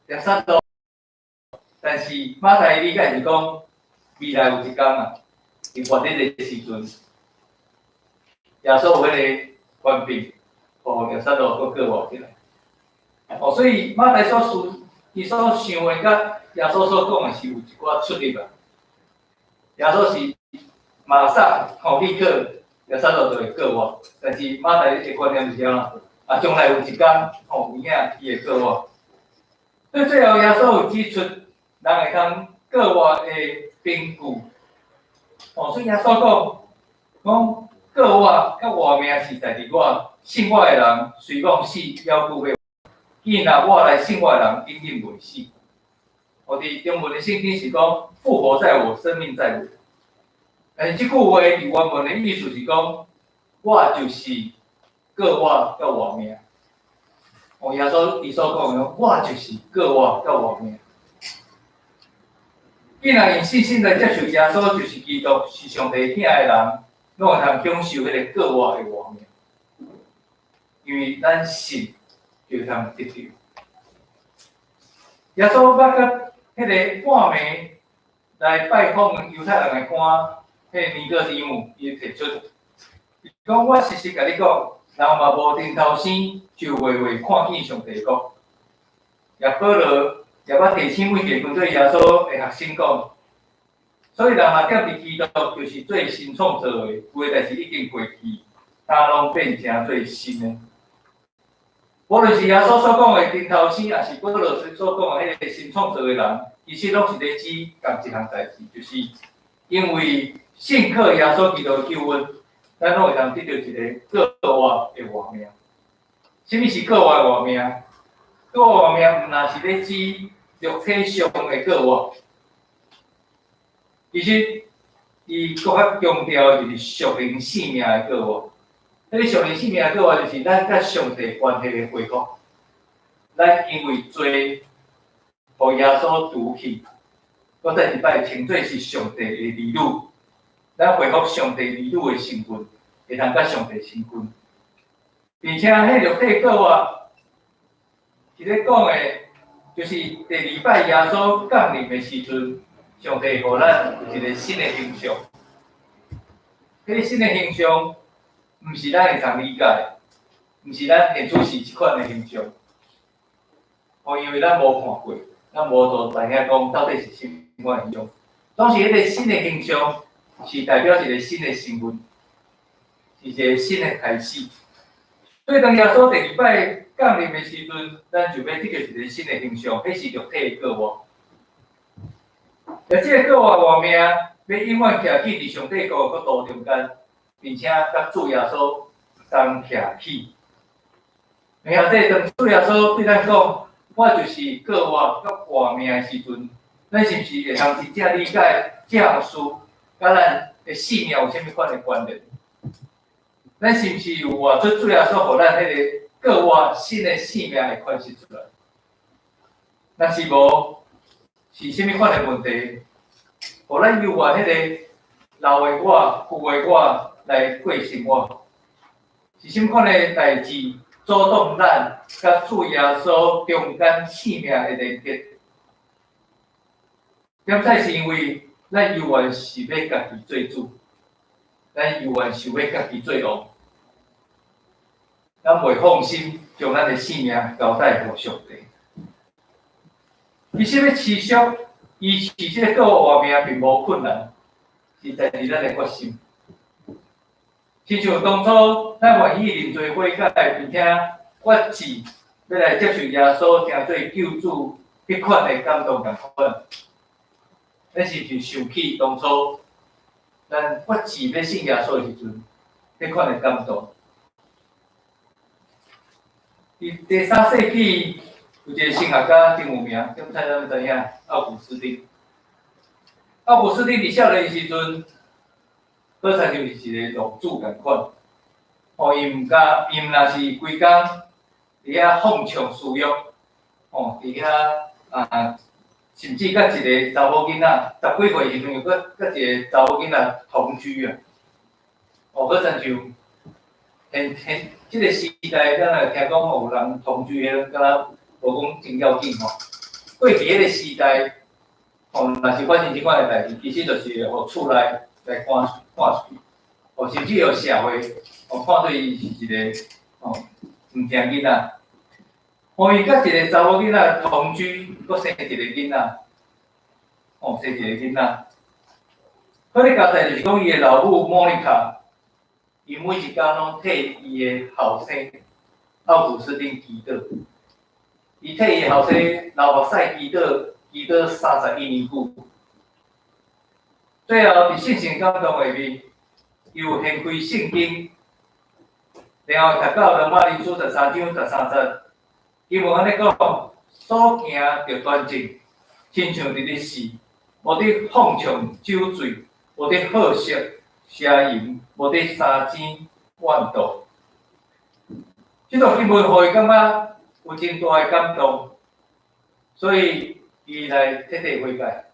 拉撒路，但是馬太理解是講未來有一工啊，佇末日的時陣，耶穌有彼個權柄，予拉撒路閣過活起來。哦，所以馬太所思、伊所想的，佮耶穌所講的是有一寡出入啊。耶穌是馬上吼立刻拉撒路就會過活，但是馬太的觀念是按怎？啊，將來有一工吼有影伊會過活。所以最後耶穌有指出，人會通過活的憑據。哦，所以耶穌講，講過活佮活命是在佇我，信我的人雖講死，猶閣會活。既若活來信我的人，永遠袂死。哦，佇中文的聖經是講復活在我，生命在我。但是這句話佇原文的意思是講，我就是過活佮活命。哦，耶穌伊所講的，我就是過活佮活命。既然用信心來接受耶穌就是基督，是上帝疼的人，攏會通享受彼個過活的活命。因為咱信就會通得著。耶穌捌佮彼個半暝來拜訪猶太人的官，彼個尼哥底母，伊提出，伊講我實實共你講，人若無重頭生，就袂會看見上帝國。也保羅也捌提醒每一個跟隨耶穌的學生講，所以人若踮佇基督，就是做新創造的，舊的代誌已經過去，通攏變成做新的。無論是耶穌所講的重頭生，抑是保羅所講的彼個新創造的人，其實攏是咧指仝一項代誌，就是因為信靠耶穌基督的救恩，咱攏會通得著一個過活的活命。啥物是過活的活命？過活活命毋但是咧指肉體上的過活，其實伊閣較強調就是屬靈性命的過活。彼個屬靈性命的過活，就是咱佮上帝關係的恢復。咱因為罪，予耶穌除去，閣再一擺稱做是上帝的兒女。咱恢復上帝兒女的身份，會通佮上帝親近，並且彼肉體過活，是咧講的，就是第二擺耶穌降臨的時陣，上帝予咱有一個新的形象。彼個新的形象，毋是咱會通理解，毋是咱現此時這款的形象。哦，因為咱無看過，咱無法度知影講到底是啥物款形象。總是彼個新的形象，是代表一個新的身份，是一個新的開始。所以當耶穌第二擺降臨的時陣，咱就欲得著一個新的形象，彼是肉體的過活。而這個過活活命，欲永遠徛起佇上帝國的國度中間，並且佮主耶穌同徛起。兄弟，當主耶穌對咱講，我就是過活佮活命的時陣，咱是毋是會通真正理解這項事，佮咱的性命有啥物款的關聯？咱是毋是有活出主耶穌予咱彼個過活新的性命的款式出來？若是無，是啥物款的問題？予咱猶原彼個老的我、舊的我來過生活？是啥物款的代誌阻擋咱佮主耶穌中間性命的連結？點解是因為咱猶原是欲家己做主，咱猶原想欲家己做王，咱袂放心將咱的性命交代予上帝。其實欲持續維持這個過活命並無困難，是在佇咱的決心。親像當初咱願意認罪悔改，並且決志欲來接受耶穌成做救主，彼款的感動仝款。咱是毋是想起當初咱決志欲信耶穌的時陣，彼款的感動？佇第三世紀有一個神學家真有名，點猜咱知影？奧古斯丁。奧古斯丁佇少年時陣，好親像是一個浪子仝款。哦，伊毋敢，伊毋若是規工佇遐放暢私欲，哦，佇遐啊，甚至佮一個查某囡仔，十幾歲時陣又閣佮一個查某囡仔同居啊。哦，好親像現現這個時代，咱若聽講有人同居的，敢若無講真要緊吼。過去彼个時代，吼，若是發生這款的代誌，其實就是會予厝內來趕趕出去，哦，甚至予社會哦看做伊是一个毋正囡仔。吼，伊佮一个查某囡仔同居，閣生一個囡仔，哦，生一個囡仔。好咧，交代就是講伊的老母莫妮卡，伊每一工攏替伊的後生奧古斯丁祈禱。伊替伊後生流目屎祈禱，祈禱31年久。最後佇聖神感動下面，伊有掀開聖經，然後讀到羅馬人書13章13節，經文按呢講：所行著端正，親像佇日時，無佇放暢酒醉，無佇好色邪淫，無佇相爭怨妒。這段經文予伊感覺有真大的感動，所以伊來徹底悔改。